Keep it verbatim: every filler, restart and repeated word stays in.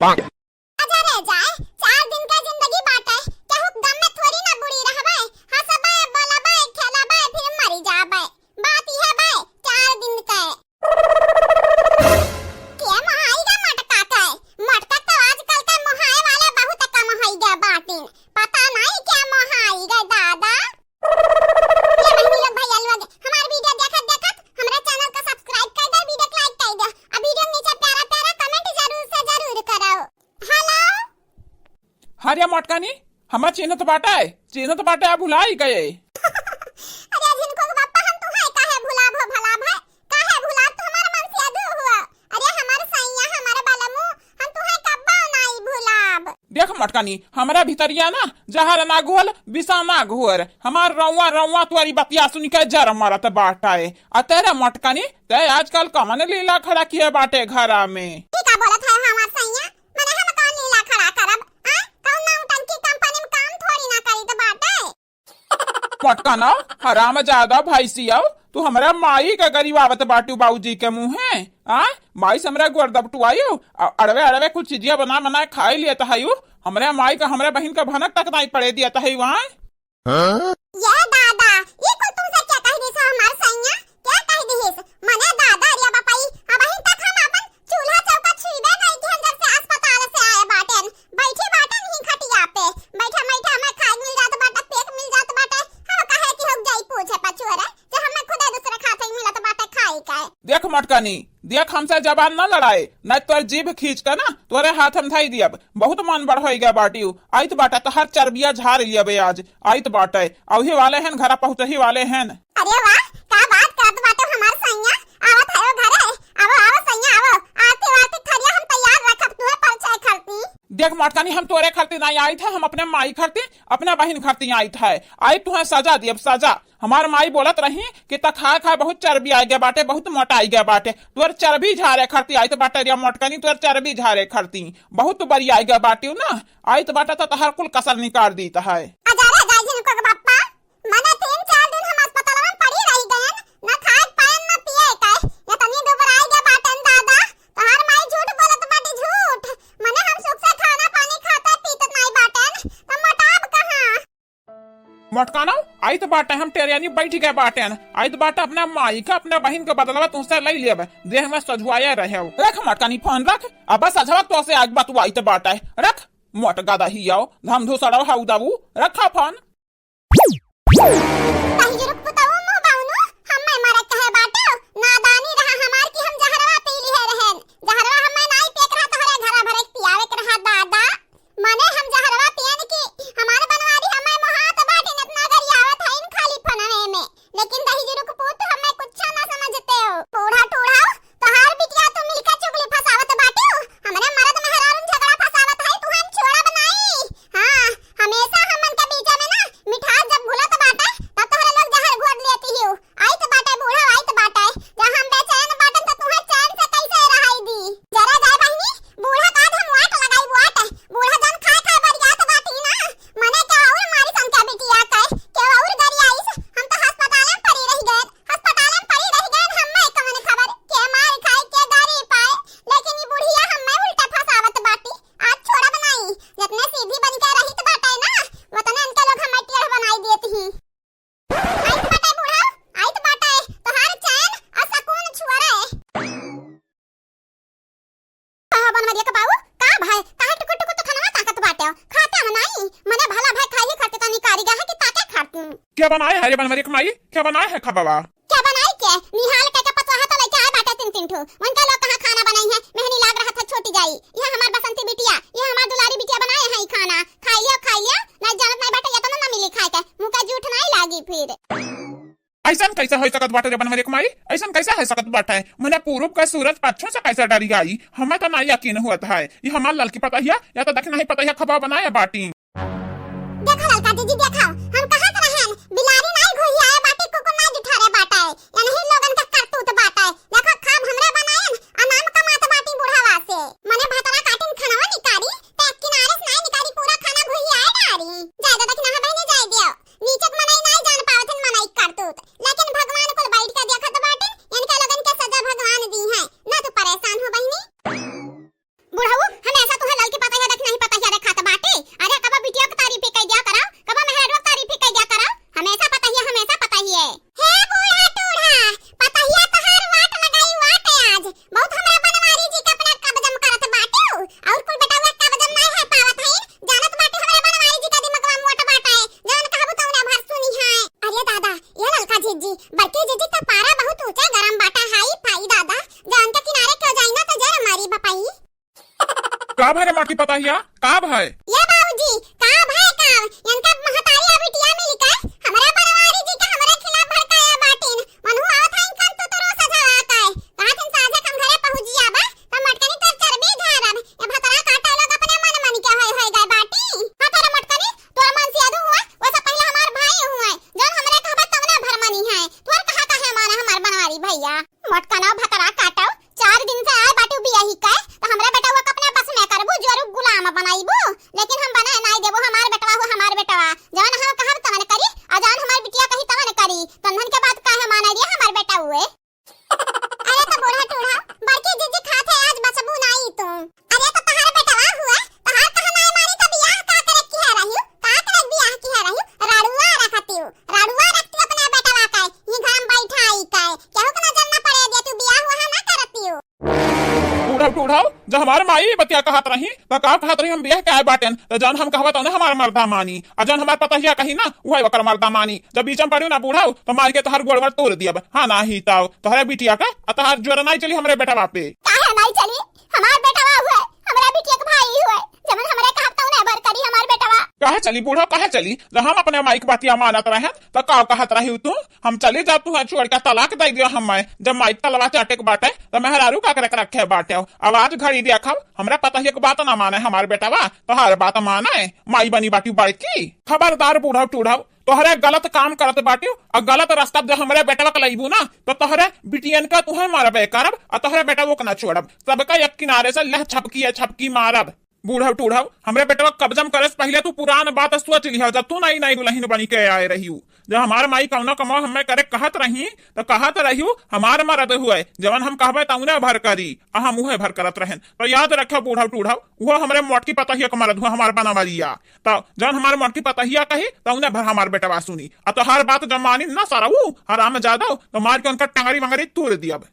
अच्छा रह जाए, चार दिन का जिंदगी बाटे, केहू गम में थोड़ी ना बुड़ी रहबे, हंसबे, बोलबे, खेलबे, फिर मरी जाबे। बात इहे बे, चार दिन के। के मोहाई गे मटका के? मटका तो आजकल के मोहाए वाले बहुत कम होई गे बाटिन। पता नहीं के मोहाई गे दादा। ये बहिनी लोग, भैया लोग, हमार video देखत देखत हमरे channel को subscribe कर दे, video को like कर दे, और video के नीचे प्यारा प्यारा comment जरूर से जरूर करो। Hello। अरे मोटकानी, हमें चिन्हत बाटे, चिन्हत बाटे, आ भुलाई गए। अरे झिनकू के बापा, हम तुहे काहे भुलाब हो भला भाई, काहे भुलाब, तू हमार मन से अधू हुआ। अरे हमार सैया, हमार बलमू, हम तुहे कब्बो नाई भुलाब। देख मोटकानी, हमरा भितरिया ना जहर ना घोल, विषा ना घोर। हमार रउआ रउआ तोरी बतिया सुन के जर मरत बाटे। आ तेरे मोटकानी, ते आजकल कमन लीला खड़ा किए बाटे घरा में? ई का बोलत है हमार सैया? मने हम कौन लीला खड़ा करब? आ? कौन नौटंकी कंपनी में काम थोड़ी ना करीत बाटे। मोटकाना, हरामजादा भैंसिया, तू हमरा माई के गरियावत बाटू बाबूजी के मुँहे। आ? माई से हमरा गोड़ दबटुआयू, आ अड़वे अड़वे कुछ चीजिया बना बना खाई लियत हयू। हमरा माई का हमरा बहिन का भनक तक नाई पड़े दियत हयू, आ? हाँ? ये दादा, ई कुल तुमसे क्या कह दिस हमार सैया? क्या कह दिस? मने दादा, अरे बापा, ई अबहिन तक हम अपन चूल्हा चौका छुइबे नहीं किहन जब से अस्पताल से आए बाटेन। बैठी बाटेन ही खटिया पे, बैठे बैठे हमें खाए मिल जात बाटे, पेक मिल जात बाटे। हम काहे कि हो जाई पूछे पछुअरे, जे हमें खुदे दूसरे खाते ही मिलत बाटे खाए के। देख मटकनी, देख, हमसे जबान न लड़ाए, न तोर जीभ खींच के ना तोरे हाथ हम धई दियब। बहुत मन बढ़ होई गया बाटियो। आइत बाटा तोहार चर्बिया झार लियबे आज। आइत बाटे, अवही वाले हन, घरा पहुँचही वाले हन। अरे वाह, का बात करत बाटे हमार सैया। आवत है ओ घरे, आवो, आवो सैया, आवो। आरती वारती थरिया हम तैयार रखब, तुहे परिचय खरती। देख मटकनी, हम तोरे खरती नहीं आइत है, हम अपने माई खरती, अपने बहिन खरती आइत है। आई तुहे सजा दियब, सजा। हमार माई बोलत रही कि त खाए खाए बहुत चर्बी आइ गया बाटे, बहुत मोटाइ गया बाटे। तोर चर्बी झारे खरती आइत बाटे रे मोटकनी, तोर चर्बी झारे खरती। बहुत बड़ी आइ गया बाटे ना, आइत बाटे त तोहार कुल कसर निकाल दीत है। अजारे गाय झिनकू के बापा, मने तीन चार दिन हम अस्पतालवा में पड़ी रहि गयन, न खाए पाएन न पिए के, इतनी दुबराइ गया बाटेन दादा। तोहार माई झूठ बोलत बाटी, झूठ। मने हम सुख से खाना पानी खाते पीते नहीं बाटेन, त मोटाब कहाँ? मटकाना, आइत बाटे हम टेरियानी बैठ गए बाटेन। आइत बाटे अपना माई का, अपना बहिन के बदलवा तुमसे लई लेब। देह में सझुआए रहे। रख मटकानी फोन रख। अब सझवा तो से आग बतुआइत बाटे। रख। मोट गदही आओ, धमधू सड़व हाउ दाऊ। रखा फोन। कहीं रुक पुतऊ मुँह बाउनु, हम्मे मरक कहे बाटे। नादानी रहा हमार कि हम जहरवा पी लिहे रहेन। जहरवा हम्मे नाई पेक रहा तोहरे घरा भरे के पियावे के रहा दादा। मने हम जहरवा पियन की हमार बनवारी हमें मोहात बाटिन, इतना गरियावत हईन खाली फनवे में। लेकिन दहिजरू के पूत हमें कुछ ना समझते हो। बूढ़ा टूढ़ा, तोहार बिटिया तू मिलके चुगली फसावत बाटियो। हमरे मर्द मेहरारून झगड़ा फसावत है, तू हम छोड़ब नाई। हाँ, हमेशा हमन के बीच में ना मिठास जब घुलत बाटे, तब तोहरे लोग जहर घोट लेती हो। आइत बाटे बूढ़ा, आइत बाटे। जब हम बेचैन बाटन त तुहे चैन से कैसे रहाई दी? जरा जाए बहिनी, बूढ़ा का हम वाट लगाई वाट। बूढ़ा जन खाए खाए बरियात बाटी ना। मने के और मारी सन के बिटिया के, के और गरियाइस, हम तो अस्पताल में पड़ी रह गए, अस्पताल में पड़ी रह गए, हम्मे कवन खबर, के मार खाए, के गारी पाए, लेकिन ई बुढ़िया हम्मे उल्टा फसावत बाटी। आज छोड़ब नाई, जतने सीधी बन के रहित बाटे ना, वतने इनके लोग हम्मे टेढ़ बनाई देत ही। आइत बाटे बूढ़ा, आइत बाटे, तोहार चैन आ सकून छुअरे। कहा बनवरिया के बाऊ, का भाई, काहे टुकुर टुकुर तो खाना ताकत बाटे? खाते हम नाई, मने भला भाई खाई खाते तनी कारी गा है कि ताके खाती। क्या बनाए है रे बनवरिया के माई? क्या बनाए है खबवा? क्या बनाई के? निहाल के के पतोहा तो लेके आए बाटे तीन तीन ठो। उनके लोग कहाँ खाना बनाई है? मेहनी लाग रहा था छोटी जाई। यह हमार बसंती बिटिया, यह हमार दुलारी बिटिया बनाए है ई खाना। खाई लियो, खाई लियो, ना जानत नहीं बाटे, ये तो ना मिली खाए के। मुँह का जूठ नहीं लागी फिर। ऐसन कैसे हो सकत बाटे रे बनवरे के माई? ऐसन कैसे हो सकत बाटे? मने पूरब का सूरज पच्छिम से कैसे डरी आई? हमें तो ना यकीन होत है। ये हमार ललकी पतहिया या तो दक्षिण ही पतहिया खबा बनाए बाटी। देखा ललका दीदी, देखा, हम कहत रहन, बिलारी नाई घुही आए बाटे, कुकुर नाई जुठारे बाटे। यनही लोगन का करतूत बाटे। देखा, खाब हमरे बनाएन, आ नाम कमात बाटी बुढ़ावा से। मने भतरा काटिन खनवा निकारी, ते किनारे से नाई निकारी, पूरा खाना घुही आए डारी। जाए दो दक्षिणा है बहिनी, जाए दियो। नीचक मनई नाई जान पावत हन मनई करतूत, लेकिन भगवान कुल बैठ के देखत बाटिन, इनके लोगन के सजा भगवान दी हैं, ना तू परेशान हो बहिनी। बुढ़ऊ, हम ऐसा तुहे का भय रे मोटकी पतहिया, का भय? ये बाबूजी, का भय का? इनका महतारी आ बिटिया मिलके हमरा बनवारी जी के हमरे खिलाफ भड़काया बाटिन। मनहु आवत है इनकन तो तोरो सजावा का है। कहा थिन साझे हम घरे पहुँच जिया बा, त मटकनी तोर चर्बी झारब। ये भतरा काटा लोग अपने मन मन के होय होय गए बाटी। हाँ तोरे मटकनी, तोर मन से अदू हुआ, वो सब पहले हमार भाई हुए। जौन हमरे कहबा तौने भर मनी है। तोर कहा का है माने हमार बनवारी भैया। मटकना भतरा काटो, चार दिन से आए बाटू बियाही के, त हमरे बेटवा के अपने बस में करबू, जोरू गुलाम बनाइबू, लेकिन हम बनाए नाई देबू, हमार बेटवा हो, हमार बेटवा, जवन हम कहब तवन करी, आ जवन हमार बिटिया कही तवन करी, तंधन के बात काहे माने दिया हमार बेटा हुए। अरे तो बूढ़ा टूढ़ा, बड़की जीजी खात है, आज बचबू नाई तू। अरे तो तहार बेटवा हुए, तहार कहा नाई मानी तो बियाह का करे की है रही, का करे बियाह की है रही, रड़ुआ रखती हूँ। रड़ुआ रखती अपने बेटवा का, ये घर में बैठा आई का, केहू के नजर ना पड़े दे, तू बियाह वहाँ ना करती हो। बूढ़ा टूढ़ा, जब हमार माई बतिया कहत रही, त का कहत रही, हम बियाह के आए बाटेन, त जौन हम कहबा तौने हमार मर्दा मानी, आ जौन हमार पतहिया कही ना, उहे ओकर मर्दा मानी। जब बीच में पड़ू ना बूढ़ा, त मार के तोहर गोड़वा तोड़ दियब। हाँ ना ही ताऊ, तोहरे बिटिया का, आ तोहार जोर नाई चली हमरे बेटवा पे। काहे नाई चली? हमार बेटवा हुए, हमरा बिटिया के भाई हुए, जवन हमरे कहब तौने भर करी हमार बेटवा। काहे चली बूढ़ा, काहे चली? जब हम अपने माई के बतिया मानत रहेन, त का कहत रही तू? हम चली जाब, तू छोड़ के तलाक दे दियो हमें। जब माई के तलवा चाटे के बाटे, त मेहरारू का करे के रखे बाटे? अब आज घड़ी देखब, हमरा पतहिया के बात ना माने हमार बेटवा, तोहार बात माने, माई बनी बाटी बड़की। खबरदार बूढ़ा टूढ़ा, तोहरे गलत काम करत बाटियो, आ गलत रास्ता जब हमरे बेटवा के लइबू ना, तो तोहरे बिटियन का तुहे मारबे करब, आ तोहरे बेटवो के ना छोड़ब। सबका एक किनारे से लह छपकी है छपकी मारब। बूढ़व टूढ़व, हमरे बेटवा के कब्जा में करे से पहिले तू पुरान बात सोच लिहा, जब तू नई नई दुल्हन बनी के आए रहियू। जब हमार माई कौनो कमवा हमें करे कहत रही, तो कहत रहियू, हमार मरद हुए, जवन हम कहबे तौने भर करी, आ हम उहे भर करत रहेन। तो याद रखो बूढ़व टूढ़व, उहो हमरे मोटकी पतहिया के मरद हुए, हमार बनवरिया। तो जौन हमार मोटकी पतहिया कही, तौने भर हमार बेटवा सुनी। आ तोहार बात जब मानी ना सरऊ, हराम जादव, तो मार के उनका टंगरी वंगरी तूर दियब।